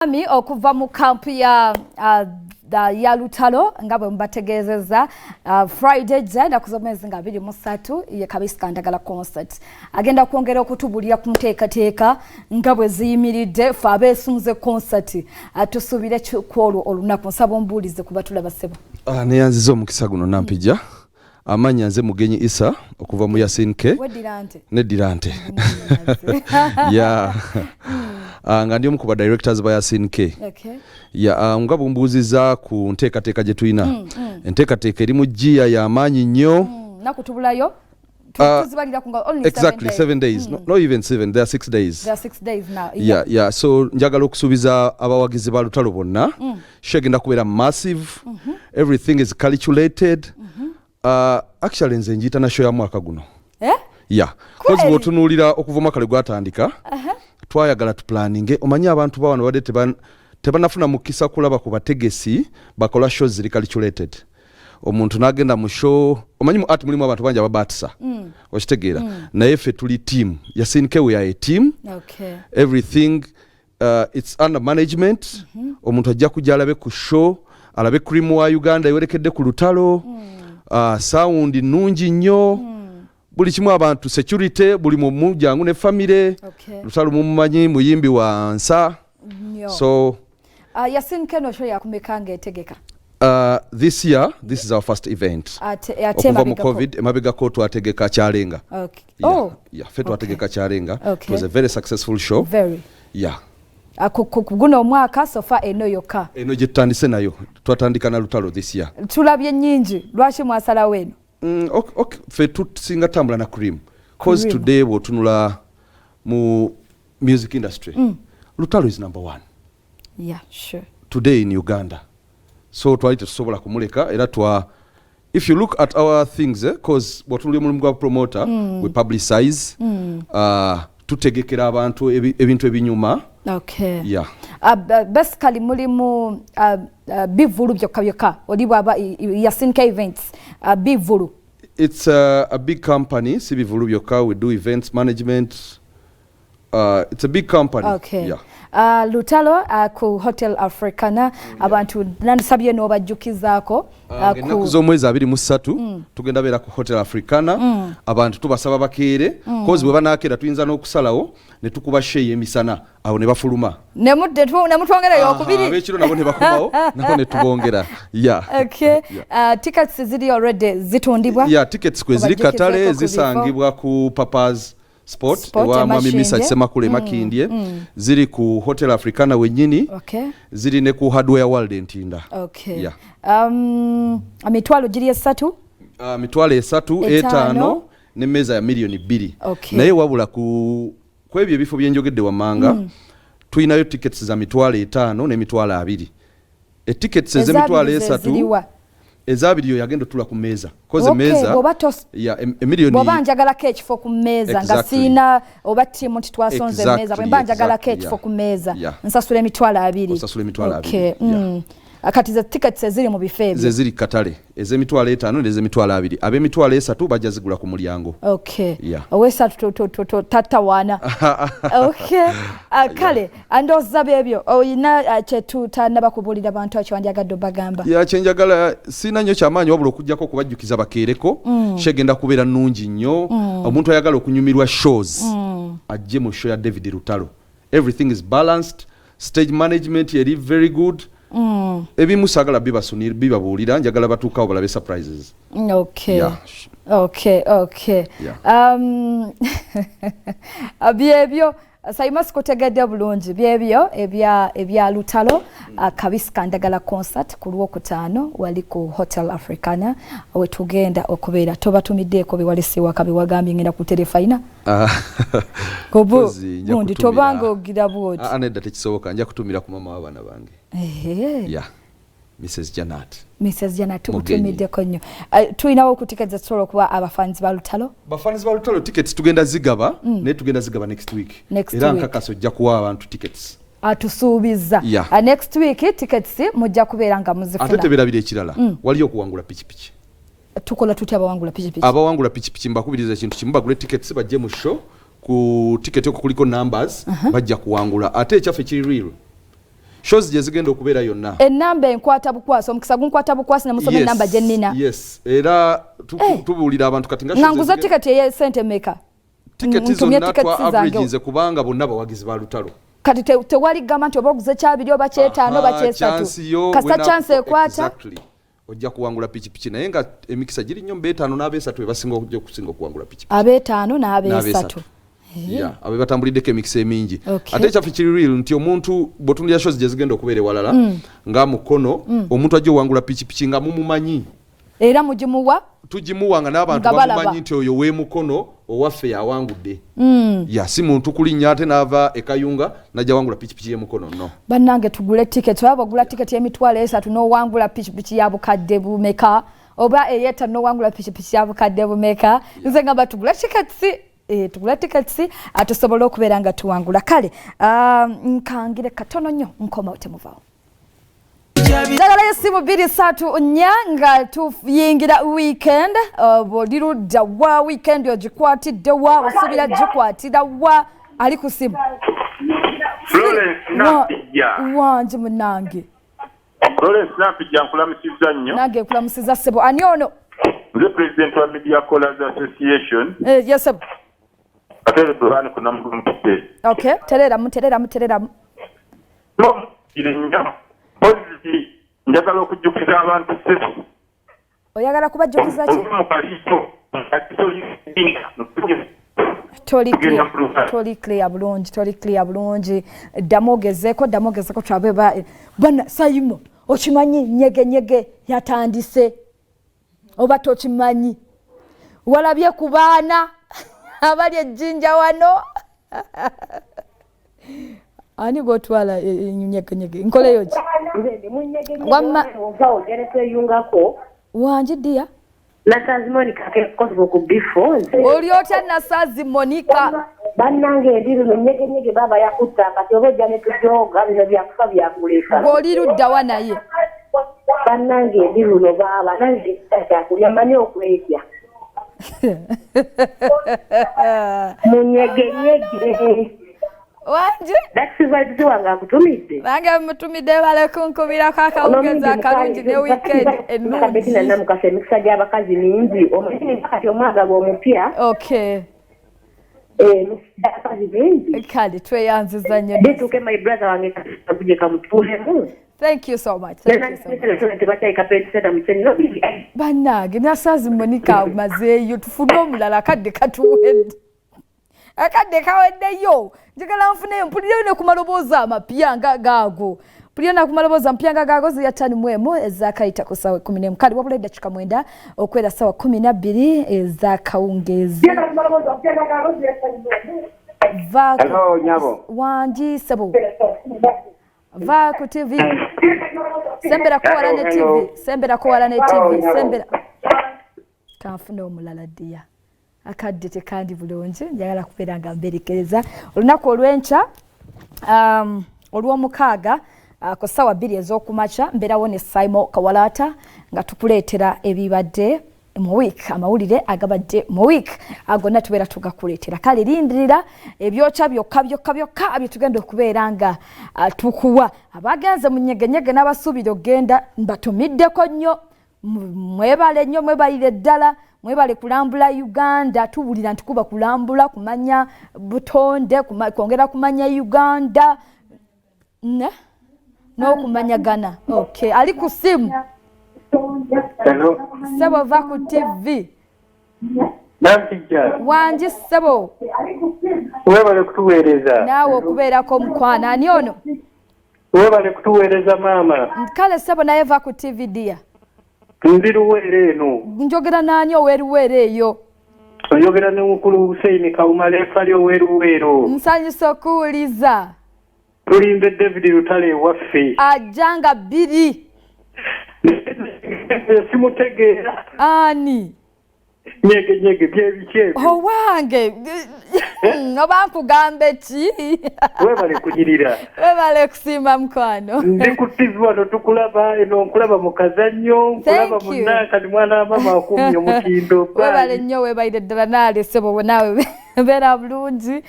Ami okuva mu kampu ya Lutalo nga bwe mubategeezezza Friday jja ennaku z'omwezi nga 23 ye Kabisi Kandagala concert. Agenda kwongera okutubulira ku nteekateeka nga bwe ziyimiridde ffe abeesunze concert. Tusuubire ku olwo olunaku. Nsaba ombuulize kuba tulaba ssebo. Neyanziza omukisa guno Nampijja. Amannya nze Mugenyi Isa okuva mu Yasin K. Weddira nte? Neddira nte. Yeah. Nga ndi omu ku ba directors ba Yasin K. Yeah, nga bw'ombuuzizza ku nteekateeka gye tulina. Enteekateeka eri mu ggiya ya maanyi nnyo. Nnaku tubulayo? Tuzibalira ku nga only Exactly, 7 days. 7 days. No, not even 7, there are 6 days. There are 6 days now. Yeah. So njagala okusuubiza abawagizi ba Lutalo bonna. Show egenda kubeera massive. Everything is calculated. Actually nze njiyita na show ya mwaka guno. Eh? Yeah. Kweli? Because bw'otunuulira okuva omwaka lwe gwatandika, twayagala tuplaninge. Omanyi abantu ba wano badde tebanafuna mukisa kulaba ku bategesi bakola shows ziri calculated. Omuntu n'agenda mu show, omanyi mu art mulimu abantu bangi ababaatisa. Okitegeera. Naye ffe tuli team. Yasin K, we are a team. Everything it's under management. Omuntu ajja kujja alabe ku show, alabe cream wa Uganda ewerekedde ku Lutalo. Sound nnungi nnyo. Buli kimu abantu security, buli mumu jangu ne family. Lutalo mumumanyi muyimbi wa nsa. Nnyo. So Yasin K no show yakumeka ng'etegeka? This year, this is our first event. Ate Okuva mu emabegako? COVID, emabegako twategeka Kyalenga. Yeah, yeah, ffe twategeka Kyalenga. It was a very successful show. Very. Yeah. Ku guno omwaka so far eno yokka. Eno gye tutandise nayo, twatandika na Lutalo this year. Tulabye nnyingi, lwaki mwasalawo eno? Okay. Ffe tusinga tambula na cream. 'Cause Cream. today bw'otunula mu music industry, Lutalo is number one. Today in Uganda. So twali tetusobola kumuleka era twa if you look at our things, 'cause bw'otunulira omulimu gwa promoter, we publicize, tutegekera abantu ebintu ebinyuma. Yeah. Basically mulimu bivulu byokka byokka oli bwaba Yasin K Events, bivulu. It's a big company, si bivulu byokka, we do events management. It's a big company. Yeah. Lutalo ku Hotel Africana, abantu nandisabye n'obajjukizaako. Ennaku z'omwezi 23 tugenda beera ku Hotel Africana. Abantu tubasaba bakeere, 'cause bwe banaakeera tuyinza n'okusalawo ne tukuba show ey'emisana awo ne bafuluma. Ne mutwongerayo okubiri. Ab'ekiro nabo ne bakomawo nabo ne tubongera. Yeah. Yeah. Tickets ziri already zitundibwa? Yeah, tickets kwe ziri Obajjukizeeko katale ku bifo. zisangibwa ku Papa's Sport, Sport, ewa Mwami Emakindye. Misa Kisemakule Makindye. Ziri ku Hotel Africana wennyini. Ziri ne ku Hardware World Entinda. Yeah. Emitwalo giri 3? Mitwalo 3, 5. 5 n'emmeeza ya miliyoni 2. Naye wabula ku ebyo ebifo bye njogedde wammanga, tulinayo tickets za 500,000 n'emitwalo 20. Etickets ez'emitwalo Ez'abiri 3, ziriwa? Ez'abiri yo yagenda otula ku mmeeza. 'Cause emmeeza ya emiliyoni Bw'oba njagalako ekifo ku mmeeza nga siina oba ttiimu nti twasonze emmeeza, bwe mba njagalako ekifo ku mmeeza, nsasula 20,000. Osasula 20,000. Okay. Kati ze tickets eziri mu bifo ebyo ze ziri katale ez'emitwalo 5 n'ez'emitwalo 20. Ab'emitwalo 3 bajja zigula ku mulyango. Yeah. Owesatu tatawaana. Okay. Kale ndowooza byebyo oyina kyetutanaba kubuulira bantu akyo wandyagadde obagamba? Ya, kyenjagala sirina nnyo kyamaanyi wabula okuggyako okubajjukiza bakeereko. Show egenda kubeera nnungi nnyo. Omuntu ayagala okunyumirwa shows ajje mu show ya David Lutalo. Everything is balanced, stage management eri very good. Ebimu saagala bibabuulira, njagala batuukawo balabe surprises. Yeah. Okay. Yeah. Byebyo Saima, sikutegedde bulungi. Byebyo ebya Lutalo, Kabisi Kandagala concert ku Lwokutaano wali ku Hotel Africana wetugenda okubeera. Tobatumiddeeko bewalese waka bewagambye ngenda ku terefayina? Mpozi nja Gundi kutumira. Tobanga ogira bwoti. Ah, nedda, tekisoboka, nja kutumira ku mama w'abaana bange. Yeah. Mrs Janat. Mrs Janat, Mugenyi. tukutumiddeko nnyo. Tulinawo ku tickets ezisobola okuba abafanzi ba Lutalo? Bafanzi ba Lutalo tickets tugenda zigaba, naye tugenda zigaba next week. Next Era week. nkakasa ojja kuwa abantu tickets. Atusuubiza. Yeah. Next week tickets mujja kubeera nga muzifuna. Ate teberabira ekirala, waliyo okuwangula pikipiki. Tukola tutya abawangula pikipiki? Abawangula pikipiki mbakubiriza ekintu kimu, bagule tickets bajje mu show. Ku ticket okwo kuliko numbers, bajja kuwangula. Ate ekyaffe kiri real. Shows gye zigenda okubeera yonna. Enamba enkwata bukwasi, omukisa gunkwata bukwasi ne musoma enamba gye nnina. Yes, era tubuulira abantu kati nga nguza tiketi ey'esente meka? Tiketi zonna twa averaginze kubanga bonna bawagizi ba Lutalo. Kati tewali gamba nti oba oguze kyabiri oba kyetaano oba kyesatu, kasita chance ekwata. Exactly. Ojja kuwangula pikipiki, naye nga emikisa giri nnyo mubeetaano n'abeesatu ebasinga okujja okusinga okuwangula pikipiki. Abeetaano n'abeesatu. Yeah, abe batambuliddeko emikisa emingi. Ate ekyaffe kiri real nti omuntu bw'otunulira shows gye zigenda okubeera ewalala nga Mukono, omuntu ajja owangula pikipiki nga mumumanyi, era mugimuwa. Tugimuwa nga n'abantu bamumanyi nti oyo w'emukono owaffe yawangudde. Ya si muntu kulinnya ate n'ava ekayunga najja wangula pikipiki y'emukono, no. Bannange, tugule tiketi. Oba bwogula tiketi y'emitwalo 3 n'owangula pikipiki ya bukadde bumeka, oba ey'etaano n'owangula pikipiki ya bukadde bumeka? Nze ngamba tugule tiketi. Tugula tickets tusobole okubeera nga tuwangula. Kale nkangire katono nnyo, nkomawo, temuvaawo. Njagalayo essimu bbiri, ssatu, nnya nga tuyingira weekend. Bw'oli ludda wa? Weekend ogikwatidde wa? Osuubira gikwatira wa? Ali ku simu. Florence Nampijja. Wangi munange. Florence Nampijja, nkulamusizza nnyo. Nange nkulamusizza, ssebo. Ani ono? Nze president wa Media Callers Association. Yes, ssebo. Katere Burhani Kunamugumukite. Okay, tereramu, tereramu, tereramu. Kire nnyo. Mpozi njagala okujjukiza abantu, ssebo. Oyagala kubajjukiza ki? Mu kaliito. Toli clear, toli clear bulungi, toli clear bulungi. Ddamu ogezeeko, ddamu ogezeeko tulabe. Bana Sayimo, okimanyi nyege nyege yatandise oba tokimanyi? Walabye ku baana abali ejjinja wano? Ani gwotwala nyegenyege? Nkoleyo ki? Wamma. Wangi ddiya. Nasazi Monica kekozwa ku bifo. Oli otya, Nasazi Monica? Bannange, eri luno nyegenyege baaba yakutta kati oba ojja ne tujoga bino byakufa byakuleka. Gweoli luddawa naye? Bannange, eri luno baaba nange kyakulya manyi okwetya munyegenyege. Wangi. Dax Vibes wange akutumidde. Nange mutumidde, bale kunkubirako akawungezi akalungi ne weekend ennungi. Namukasa, emikisa gy'abakazi mingi, omanyi kati omwagalwa omupya. Emikisa gy'abakazi mingi. Kale tweyanziza nnyo. Bituuke my brother wange kaguje kamutuulemu. Thank you so much, thank you so much. Tebakyayika penseta mukyeni. Bannange, Nasazi Monica mazeeyo, tufune omulala. Akadde katuwedde, akadde kaweddeyo. Njagala nfuneyo, mpulireyo ne ku maloboozi amapya nga gaago, mpulire na ku maloboozi amapya nga gaago. Ziya 51 ezakayita ku ssaawa 11. Kale wabula eddakika 9 okwera ssaawa 12 ezakawungeezi. Vaako. Hello, nyabo. Wangi sebo, va ku TV, semberako wala ne Hello. TV, semberako wala ne TV. Nyabo. Sembera kanfune omulala ddiya, akadde tekandi bulungi. Njagala kubeera nga mberekereza olunaku olw'enkya, olw'omukaaga, ku ssaawa 2 ez'okumakya mbeerawo ne Simon Kawalata nga tukuleetera ebibadde mu week, amawulire agabadde mu week gonna tubeera tugakuleetera. Kale lindirira ebyokya byokka byokka byokka byetugenda okubeera nga tukuwa. Abagenze mu nyegenyege n'abasuubira okugenda, mbatumiddeko nnyo. Mwebale nnyo, mwebalire ddala, mwebale kulambula Uganda. Tuwulira nti kuba kulambula kumanya butonde, kwongera kumanya Uganda ne n'okumanyagana. Okay, ali ku simu. Hello. Ssebo, va ku TV. Nampijja. Wangi ssebo. Webale kutuweereza. Naawe okubeerako omukwano. Ani ono? Webale kutuweereza, maama. Kale ssebo, naye va ku TV dear. Ndi Luweero eno. Njogera naani ow'eruweero eyo? Oyogera ne mukulu Huseini Kawuma Leefali ow'eruweero. Nsanyusa okuwuliza. Tulimbe David Lutale ewaffe. Ajja nga bbiri. Simutegeera. Ani? Nyege nyege byebiki ebyo? Owange, oba nkugambe ki? Webale kunyirira. Webale kusimba, mukwano. Ndi ku TV wano tukulaba eno, nkulaba mu kazannyo, nkulaba Thank you. munnanka ni mwana wa mama akumye omutindo. Webale nnyo, webalire ddala. Naale ssebo, naawe beera bulungi.